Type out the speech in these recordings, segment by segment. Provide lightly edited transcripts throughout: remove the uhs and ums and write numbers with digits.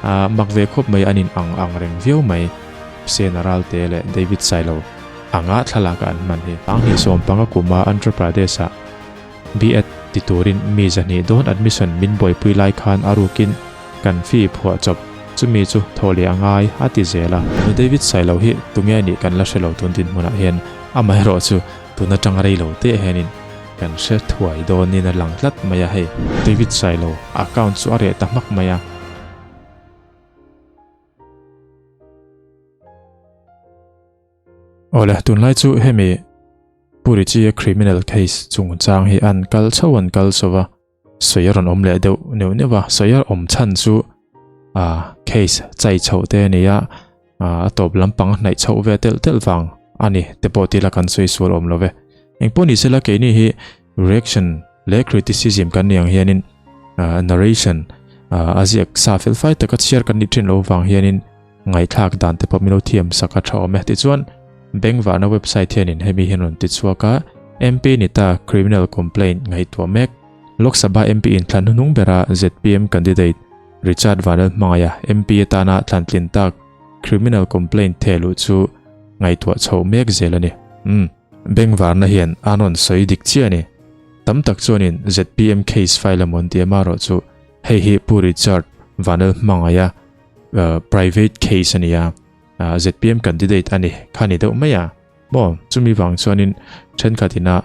A mak ve khawp mai an in ang ang reng viau mai. Sena Ralte leh David Sailo anga thlalak a an hman hi. Panghnih sawmpanga kuma Andhra Pradesh ah B.Ed ti turin mi zahnih dawn admission min buaipui lai khan a rukin kan fee phuah chawp chumi chu thawh leh a ngai a ti zel a. Nu David Sailo hi tunge nih kan la hre lo tun dinhmunah hian amaherawh chu tun atang rei lo teh hianin kan hre thuai dawnin a lang tlat mai a hei. David Sailo account chu a reh ta hmak mai a. Awle, tunlai chu hemi Pu Richie-a criminal case chungchang hi an kal chho an kal chho va, sawi a rawn awm leh deuh neuh neuh a, sawi a awm chhan chu ah case chai chhoh te a ni a, ah a tawp lampang a hnaih chhoh ve telh telh vang a ni te pawh tila kan sawi sual awm lo ve. Engpawh ni sela keini hi reaction leh criticism kan ni ang hianin ah narration ah a ziak sa fel fai taka chhiar kan nih thin loh vang hianin Ngaihthlak dan te pawh milo thiam sak a tha awm e. Tichuan, Bengvarna website hianin hemi hian rawn ti chhuak a, MP ni ta criminal complaint ngaihtuah mek. Lok Sabha MP inthlan hnuhnung bera zpm candidate Richard Vanlalhmangaia MP atana thlantlin tak criminal complaint thehluh chu ngaihtuah chhoh mek zel a ni. Umm. Bengvarna hian an rawn sawi dik chiah a ni. Tam tak chuanin zpm case file emaw an ti amaherawh chu hei hi Pu Richard Vanlalhmangaia private case a ni a, zpm candidate a ni kha ni deuh mai a maw chumi vang chuanin thenkhat ina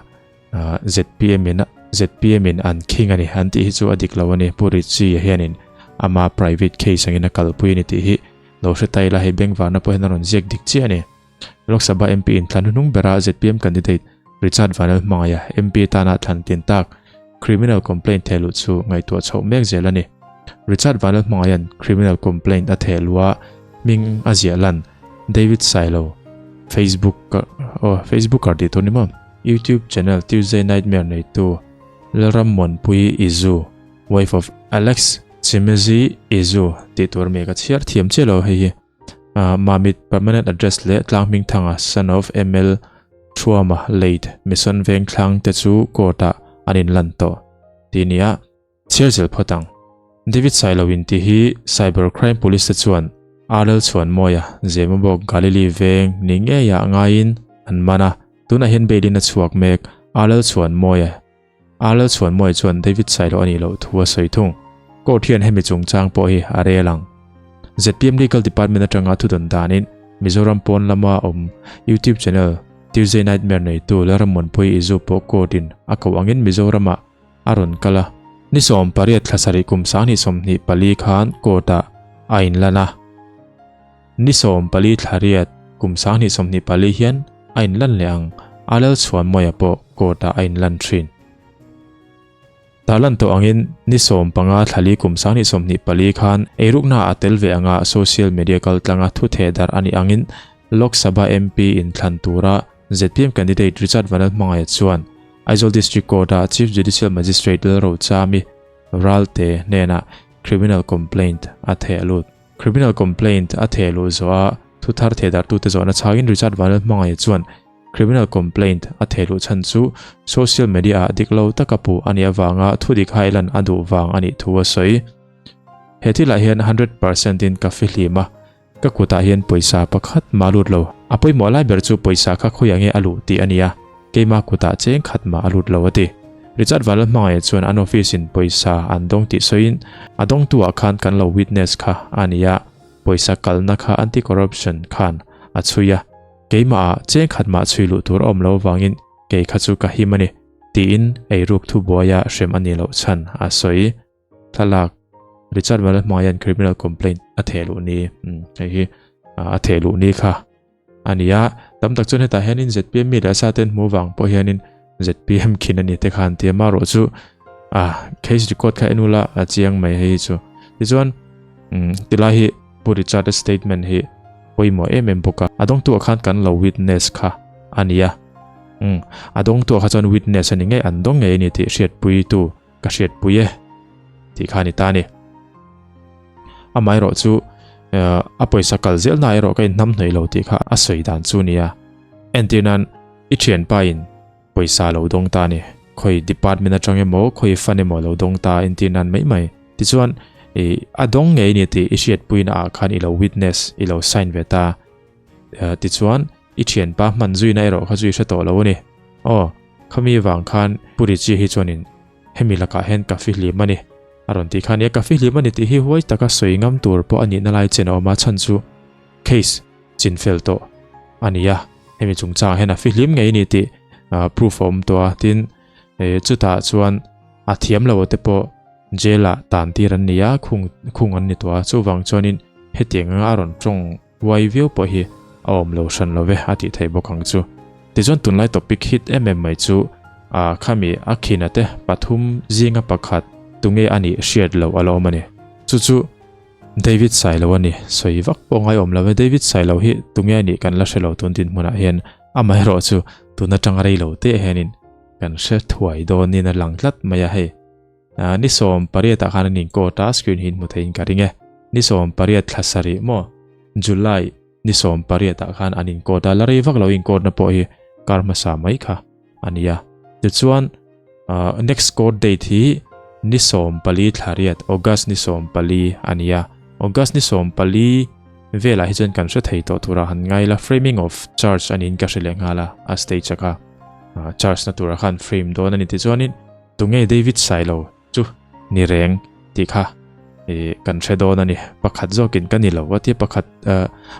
zpm in zpm in an khing a ni an tih hi chu a dik lo a ni Pu Richie hianin ama private case angin a kalpui a ni tih hi lo hre ta ila hei bengvarna pawh hian a rawn ziak dik chiah a ni. Lok Sabha MP in thlan hnuhnung bera zpm candidate Richard Vanlalhmangaia MP tana thlan tin tak criminal complaint thehluh chu ngaihtuah chhoh mek zel a ni. Richard Vanlalhmangaia'n criminal complaint a thehluh a hming a ziah lan David Sailo Facebook aw Facebooker tih tur ni maw? YouTube channel Tuesday Nightmare neitu Lalram Muanpui Izu wife of Alex Chimezi Izu tih tur mi ka chhiar thiam chiah lo hei hi. Mamit permanent address leh tlang hming thanga son of ML Thuama late Mission Vengthlang te chu court ah an in lan tawh tih a ni a, chhiar zel phawt ang. David Sailo in tih hi Cyber Crime Police te chuan RL Chhuanmawia Zemabawk Galilee veng ni ngeiah ngaiin an man a, tunah hian bail in a chhuak mek RL Chhuanmawia. RL Chhuanmawia chuan David Sailo a nih loh thu a sawi thung. Court hian hemi chungchang pawh hi a rel ang. Zpm Legal Department atanga thudawn danin Mizoram pawn lama awm YouTube channel Tuesday Nightmare neitu Lalrammuanpui Izu pawh court in a koh angin Mizoramah a rawn kal a. Ni 18 thla sarih kum 2024 khan court ah a inlan a. Ni 14 thla riat kum 2024 hian a inlan leh ang a Lalchhuanmawia pawh court ah a inlan thin. Tarlan tawh angin ni 15 thla li kum 2024 khan eirukna a tel ve anga social media kaltlanga thu theh darh a nih angin Lok Sabha MP inthlan tura zpm candidate Richard Vanlalhmangaia chuan Aizawl District Court-a Chief Judicial Magistrate Lalrochami Ralte hnenah criminal complaint a theh lut. Criminal complaint a theh luh zawh a, thu thar theh darhtute zawhna chhangin Richard Vanlalhmangaia chuan criminal complaint a theh luh chhan chu social media ah dik lo taka puh a nih avanga thu dik hailan a duh vang a nih thu a sawi. He thilah hian 100% in ka fihlim a, ka kutah hian pawisa pakhat mah a lut lo. A pawimawh lai ber chu pawisa kha khawiah nge a luh tih a ni a. Keima kutah cheng khat mah a lut lo a ti. Richard Vanlalhmangaia chuan an office in pawisa an dawng tih sawiin a dawngtu ah khan kan lo witness kha a ni a, pawisa kalna kha anti corruption khan a chhui a, keimah ah cheng khat mah chhui luh tur a awm lo avangin kei kha chu ka him a ni tiin eiruk thubuaia hrem a ni loh chhan a sawi. Thlalak Richard Vanlalhmangaia'n criminal complaint a theh luh ni hei hi a theh luh ni kha a ni a, tam tak chuan hetah hianin zpm mi leh a sa ten hmuh vang pawh hianin zpm khin a ni te khan tia marawh chu a case record kha en ula a chiang mai hei hi chu tichuan tilai hi Pu Richard-a statement hi pawimawh em em bawk a, a dawngtuah khan kan lo witness kha a ni a, a dawngtuah kha chuan witness a ni ngei an dawng ngei a ni tih hriatpuitu Ka hriatpui e tih kha a ni ta a ni. Amaherawh chu a pawisa kal zel na erawh ka inhnam hnawih lo tih kha a sawi dan chu a ni a. Entir nan i thianpa in pawisa lo dawng ta a ni. Khawi department atang emaw khawi fund emaw lo dawng ta entir nan mai mai. Tichuan I a dawng ngei ni tih i hriatpuina ah khan i lo witness, i lo sign ve ta. Tichuan, i thianpa hman zuina erawh kha chu i hre tawh lo a ni. Aw, khami vang khan Pu Richie hi chuanin hemi lakah hian ka fihlim a ni. A rawn ti kha a nia, ka fihlim a ni tih hi huai taka sawi ngam tur pawh a nihna lai chen a awm a, chhan chu case chinfel tawh a ni a, hemi chungchangah hian a fihlim ngei a ni tih proof a awm tawh a, tin chutah chuan a thiam lo te pawh jail ah tan tir an ni a, khung khung an ni tawh a, chuvang chuanin hetiang anga a rawn tawng huai viau pawh hi a awm lo hran lo ve a tih theih bawk ang chu. Tichuan tunlai topic hit em em mai chu khami a khina te pathum zinga pakhat tunge a nih hriat loh a la awm a ni. Chu chu David Sailo a ni, sawi vak pawh ngai awm lo e, David Sailo hi tunge a nih kan la hre lo tun dinhmunah hian amaherawh chu tun atanga rei lo teh hianin kan hre thuai dawnin a lang tlat mai a hei. Ni 18 ah khan an in court a, screen hi in hmu theiin ka ring e. Ni 18 thla sarih maw July ni 18 ah khan an in court a, la rei vak lo in court na pawh hi kar hmasa mai kha a ni a. Tichuan next court date hi ni 14 thla riat August ni 14 a ni a. August ni 14 velah hi chuan kan hre thei tawh turah han ngai la, framing of charge a niin ka hre leh nghal a, a stage a kha charge na turah khan frame dawn a ni. Tichuanin Tunge David Sailo chu ni reng tih kha kan hre dawn a ni. Pakhat zawkin ka ni lo a tia pakhat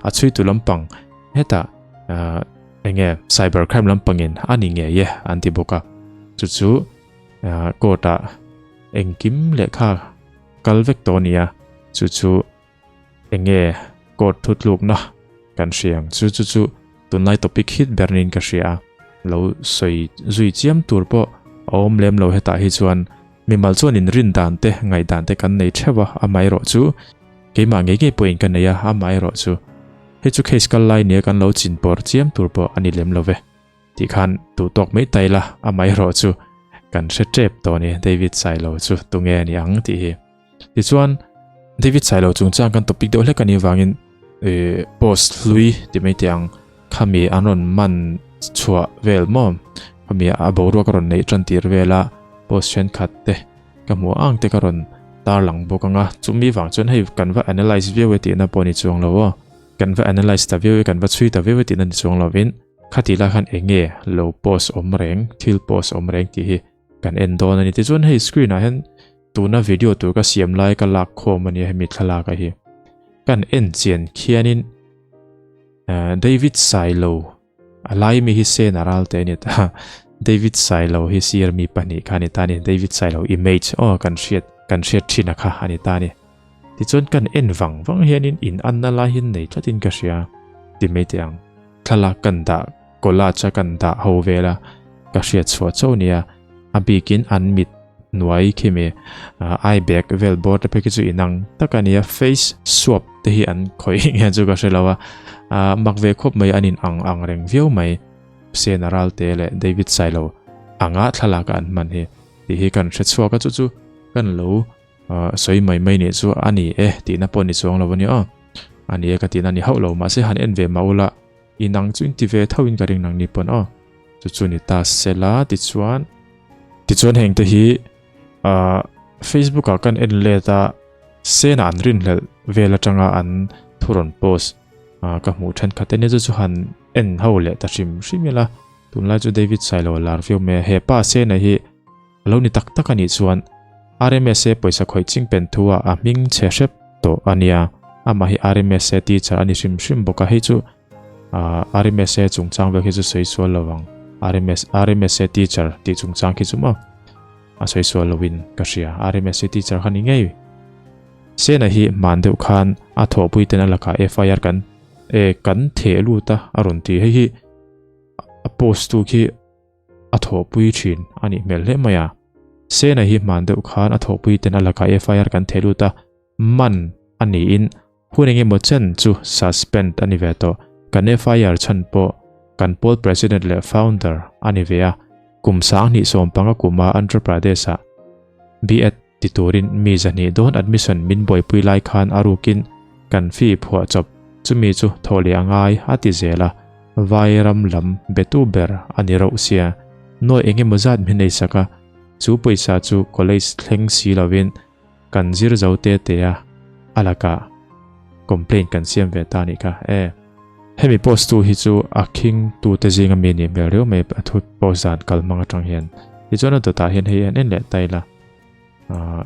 a chhuitu lampang hetah enge cyber crime lampangin a ni ngei e an ti bawk a. Chu chu court ah engkim lehkha kal vek tawh a ni a, chu chu Enge court thutlukna kan hria ang chu chu chu tunlai topic hit ber niin ka hria a, lo sawi zui chiam tur pawh a awm lem lo hetah hi chuan mimal chuan in rin dan te ngaihdan te kan nei theuh a, amaherawh chu keimah ngei ngei pawhin ka nei a, amaherawh chu hei chu case kal lai nia kan lo chin pawr chiam tur pawh a ni lem lo ve. Tih khan duh tawk mai ta ila, amaherawh chu kan hre tep tawh a ni, David Sailo chu tunge a ni ang tih hi. Tichuan, David Sailo chungchang kan topic deuh hlek a nih avangin post hlui ti mai teh ang, khami an rawn man chhuah vel maw, khami a boruak a rawn neih tan tir vel a, post thenkhat te ka hmuh ang te ka rawn tarlang bawk ang a, chumi vang chuan hei kan va analyse viau e tihna pawh a ni chuang lo aw, kan va analyse ta viau e, kan va chhui ta viau e tihna ni chuang lovin khatih lai khan eng nge lo post awm reng, thil post awm reng tih hi kan en dawn a ni. Tichuan hei screen ah hian tuna video tur ka siam lai ka lak khawm a nia hemi thlalak a hi. Kan en chian khianin David Sailo a lai mi hi sen a ral te a ni ta. David Sailo hi sir mi pahnih kha a ni ta a ni. David Sailo image aw kan hriat kan hriat thin a kha a ni ta a ni. Tichuan kan en vang vang hianin in anna lai hian nei tlatin ka hria ti mai teh ang. Thlalak kan dah collage a kan dah ho vel a ka hriat chhuah chauh nia a bikin an mit hnuai khi mi eye bag vel bawr te phei khi chu inang tak a nia face swap te hi an khawih nge chu ka hre lo a mak ve khawp mai an in ang ang reng viau mai Sena Ralte leh David Sailo anga thlalak a an hman hi tih hi kan hre chhuak a chu chu kan lo sawi mai mai nih chu a ni e tihna pawh ni chuang lo a ni aw a ni e ka tihna ni hauh lo mahse han en ve mah ula inang chu in ti ve tho in ka ring nang ni pawn aw chu chu ni ta sela tichuan tichuan heng te hi ah Facebook ah kan en let a sena an rinhlelh vel atanga an thu rawn post ah ka hmuh thenkhat te nia chu chu han en ho leh ta hrim hrim ila tunlai chu David Sailo lar viau mai a hepa sena hi A lo ni tak tak a nih chuan RMSA pawisa khawih ching pen thu ah a hming chhe hrep tawh a nia. Amah hi RMSA teacher a ni hrim hrim bawk a, hei chu RMSA chungchang vel khi chu sawi sual lo ang. RMS RMSA teacher tih chungchang khi chu maw a sawi sual lo in ka hria. RMSA teacher kha ni ngei. Sena hi hman deuh khan a thawhpui ten a lakah FIR kan e kan theh lut a a rawn ti. Hei hi a post tu khi a thawhpui thin a nih hmel hle mai a. Sena hi hman deuh khan a thawhpui ten a lakah FIR kan theh lut a, man a niin hun eng emaw chen chu suspend a ni ve tawh. Kan FIR chhan pawh kan pawl president leh founder a ni ve a, kum 2015 kuma Andhra Pradesh-ah B.Ed ti turin mi zahnih dawn admission min buaipui lai khan a rukin kan fee phuah chawp chumi chu thaw leh a ngai a ti zel a, vai ram lam betu ber a ni rauh sia, nawi eng emaw zat min ei sak a, chu pawisa chu college thleng si lovin. Kan zir zo te te a, a lakah complaint kan siam ve ta nih kha e. Hemi post tu hi chu a khing tu te zinga mi nih hmel riau mai a thu post dan kal hmang atang hian. Tichuan a dawtah hian hei an en leh ta ila. Ahh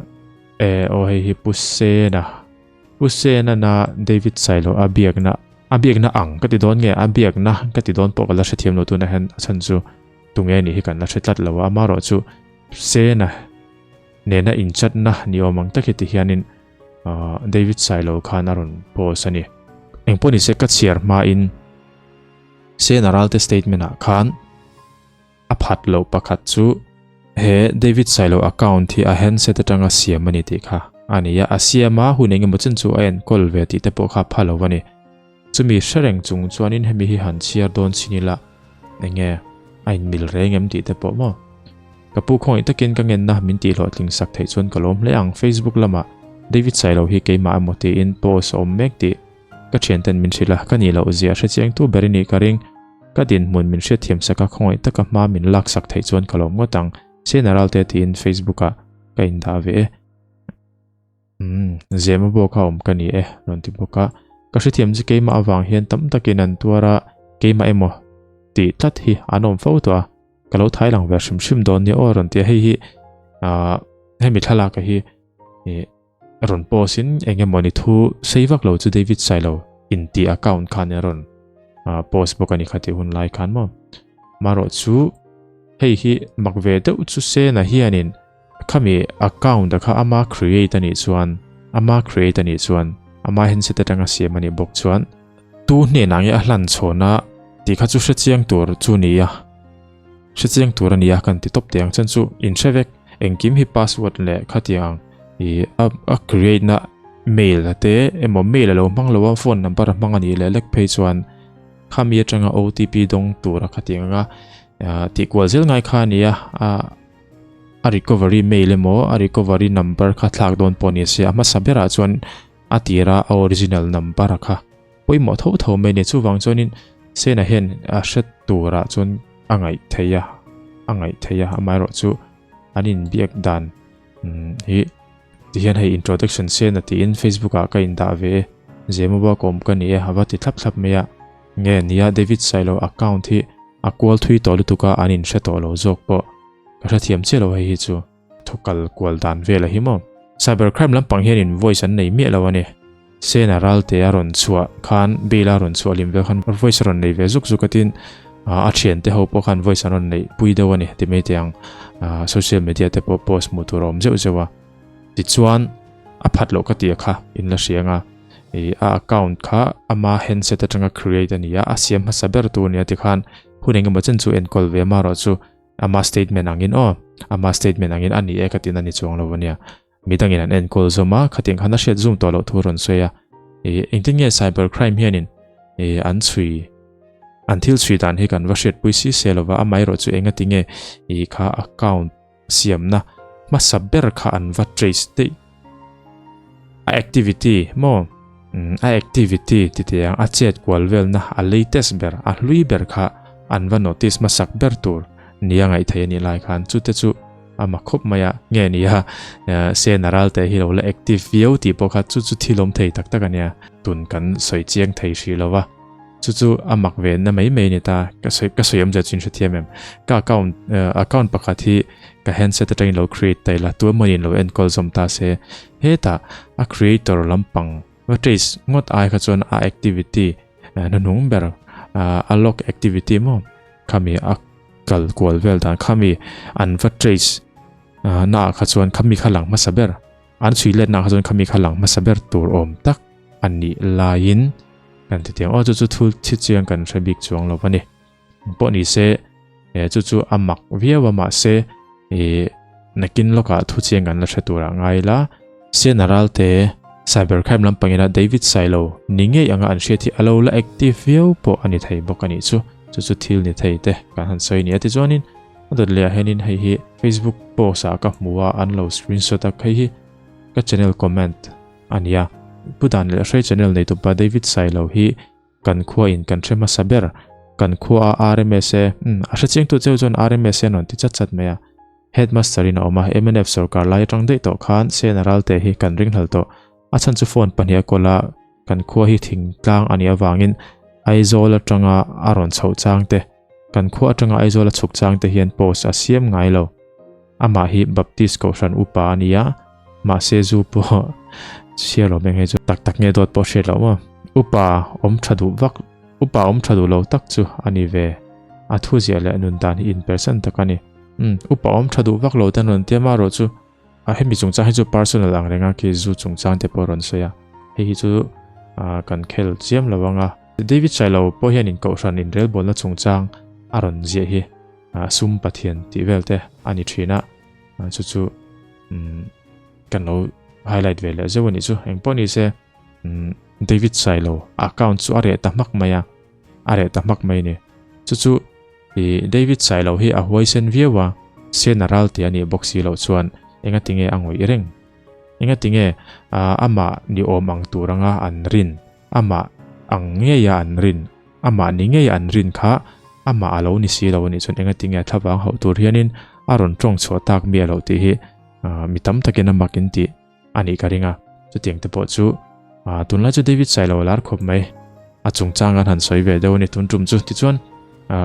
e aw hei hi Pu Sena Pu Sena na David Sailo a biakna a biakna ang ka ti dawn nge a biakna ka ti dawn pawh ka la hrethiam lo tunah hian a chhan chu tunge nih hi kan la hre tlat lo a amaherawhchu Sena nena inchatna ni awm ang tak hi ti hianin David Sailo khan a rawn post a ni. Engpawh nise ka chhiar hmain Sena Ralte statement ah khan a phat loh pakhat chu he David Sailo account hi a handset atanga siam a ni tih kha a ni a, a siam a hun engemaw chen chu a enkawl ve tih te pawh kha a pha lo a ni. Chumi hre reng chung chuanin hemi hi han chhiar dawn chin ila enge a inmil reng em tih te pawh maw? Ka pu khawngaih takin ka ngenna min tih hlawhtling sak theih chuan ka lawm hle ang Facebook lamah David Sailo hi keimah emaw tiin post a awm mek tih ka thianten min hrilh a, ka nih loh zia hre chiangtu ber i nih ka ring. Ka dinhmun min hriatthiam sak a khawngaih taka hma min lak sak theih chuan ka lawm ngawt ang Sena Ralte tiin Facebook ah ka indah ve e. Umm, Zema bawk a awm ka ni e, rawn ti bawk a. Ka hrethiam chu keimah avang hian tam takin an tuar a, keimah emaw tih tlat hi an awm fo tawh a, ka lo thai lang ve hrim hrim dawn nia aw rawn ti a, hei hi aah hemi thlalak hi ih rawn post in eng emaw ni thu sei vak lo chu David Sailo intih account khan a rawn post bawk a ni kha tih hun lai khan maw. Marawh chu hei hi mak ve deuh chu Sena hianin Khami account a kha ama create a nih chuan ama create a nih chuan ama handset atanga siam a nih bawk chuan tu hnenah nge a hlan chhawn a tih kha chu hre chiang tur chu ni a hre chiang tur a ni a kan ti tawp teh ang chuan chu in hre vek engkim hi password leh khatiang ang ih a a create na mail a te emaw mail a lo hmang lo a phone number a hmang a nih leh lek phei chuan khami atanga OTP dawng tur a khatiang anga tih kual zel ngai kha a ni a a. A recovery mail emaw a recovery number kha thlak dawn pawh ni se a hmasa berah chuan a tira a original number a kha pawimawh tho tho mai a ni chuvang chuanin Sena hian a hre turah chuan a ngaih theih a a ngaih theih a amaherawh chu an inbiak dan hi tihian hei introduction Sena tiin Facebook ah ka indah ve e Zemabawk awm ka ni e a va ti thlap thlap mai a nge nia David Sailo account hi a kual thui tawh lutuk a an inhre tawh lo zawk pawh. Ka hrethiam chiah lo hei hi chu thu kal kual dan vel a hi maw. Cyber crime lampang hianin voice an nei miah lo a ni. Sena Ralte a rawn chhuah khan bail a rawn chhuah lim vel khan voice a rawn nei ve zuk zuk a tin a thiante ho pawh khan voice an rawn neih pui deuh a ni ti mai teh ang. Social media te pawh post hmuh tur a awm zeuh zeuh a. Tichuan a phat loh ka tih a kha in la hria anga ih a account kha ama handset atanga create a ni a, a siam hmasa ber tur a ni a tikhan hun engemaw chen chu enkawl ve amaherawh chu Ama statement angin aw, ama statement angin a ni e ka tin a ni chuang lo ania. Midangin an enkawl zawm a, khatiang khan a hriat zum tawh loh thu a rawn sawi a. Ih, engtin nge cyber crime hianin ih an chhui, an thil chhui dan hi kan va hriatpui si se lova, amaherawh chu engati nge ih kha account siamna hmasa ber kha an va trace daih. A activity maw? Umm a activity ti teh ang a chet kual velna a latest ber a hlui ber kha an va notice hmasak ber tur nia ngaih theih a nih lai khan chute chu a ma khawp mai a nge nia Sena Ralte hi lo la active viau tih pawh kha chu chu thil awm thei tak tak a nia tun kan sawi chiang thei hrih lo va. Chu chu a mak ve na mai mai a ni ta, ka sawi ka sawi awmzia chu in hrethiam em? Ka account account pakhat hi ka handset atangin lo create ta ila, tu emawin lo enkawl zawm ta se, hetah a creator lampang va trace ngawt ai kha chuan a activity hnuhnung ber a log activity maw khami a kal kual vel dan khami an va trace na ah kha chuan khami kha lang hmasa ber an chhui let na ah kha chuan khami kha lang hmasa ber tur awm tak a nih laiin Kan ti tiang aw chu chu thul thi chiang kan hre bik chuang lo a ni. Pawh ni se e chu chu a mak viau a mahse e nakin lawkah thu chiang kan la hre turah ngai la. Sena Ralte cyber crime lampangina David Sailo ni ngei anga an hriat hi a lo la active viau pawh a ni thei bawk a nih chu. Chu chu thil ni thei te kan han sawi ni a tichuanin a dawt leh ah hianin hei hi Facebook post ah ka hmu a an lo screenshot a hei hi ka channel comment A nia, Pu Dan leh Hrei channel neitupa David Sailo hi kan khua in kan hre hmasa ber, kan khua a RMSA, umm a hre chiangtu cheu chuan RMSA an rawn ti chat chat mai a. Headmaster in a awm a, mnf sorkar lai atang daih tawh khan Sena Ralte hi kan ringhlel tawh. A chhan chu phone pahnih a kawl a, kan khua hi thingtlang a nih avangin Aizawl atanga a rawn chhoh chang te, kan khua atanga Aizawl a chhuk chang te hian post a siam ngai lo. Amah hi Baptist kohhran upa a ni a, mahse zu pawh chhiar lo mai ang hei chu tak tak nge dawt pawh hriat loh maw. Upa awm tha duh vak upa awm tha duh lo tak chu a ni ve. A thu ziah leh nun dan hi inpersan tak a ni. Umm upa awm tha duh vak lo ten rawn tia mah erawh chu a hemi chungchang hi chu personal ang reng a khi zu chungchang te pawh rawn sawi a hei hi chu ah kan khel chiam lo ang a. David Sailo pawh hian in kohhran inrelbawlna chungchang a rawn ziah hi ah sum pathian tih vel te a ni thin a chu chu umm kan lo highlight ve leh zeuh a nih chu engpawh ni se umm David Sailo account chu a reh ta hmak mai a a reh ta hmak mai a ni chu chu I David Sailo hi a huaisen viau a, Sena Ralte a nih bawk si loh chuan engatinge a ngawih reng? Engatinge amah ni awm ang tur anga an rin, amah ang ngeia an rin, amah ni ngeia an rin kha amah a lo ni si lo a nih chuan engatinge a thlavang hauh tur hianin a rawn tawng chhuah tak miah loh tih hi mi tam takin a mak in tih a nih ka ring a, chutiang te pawh chu tunlai chu David Sailo a lar khawp mai, a chungchang an han sawi ve deuh a ni tun tum chu, tichuan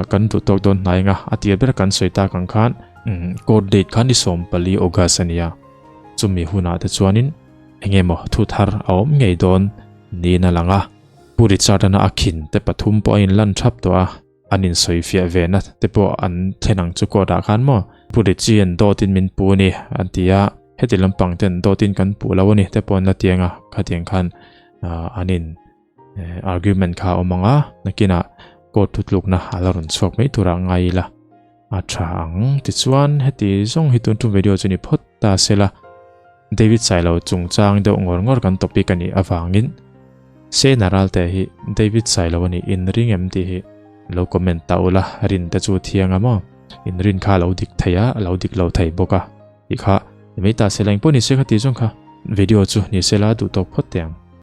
kan duh tawk dawn hnai anga a tir ber kan sawi tak ang khan court date kha ni 14 August a nia, chumi hunah te chuanin eng emaw thu thar a awm ngei dawn niin a lang a, Pu Richard-ana a khin te pathum pawh a inlan thap tawh a. An insawifiah ve na te pawh an thlen ang chu court ah khan maw Pu Richie an dawt in min pu a ni an ti a, heti lampang ten dawt in kan puh lo a ni te pawh an la ti ang a, khatiang khan an in argument kha a awm ang a, nakinah court thutlukna a la rawn chhuak mai turah ngai ila a tha ang. Tichuan heti zawng hi tun tum video chu ni phawt ta sela. David Sailo chungchang deuh ngawr ngawr kan topic a nih avangin Sena Ralte hi David Sailo a nih in ring em tih hi lo comment ta ula, rin te chu thiang a maw? In rin kha a lo dik thei a, a lo dik lo thei bawk a tih kha ni mai ta se la, engpawh ni se kha tih zawng kha video chu ni se la duh tawk phawt teh ang.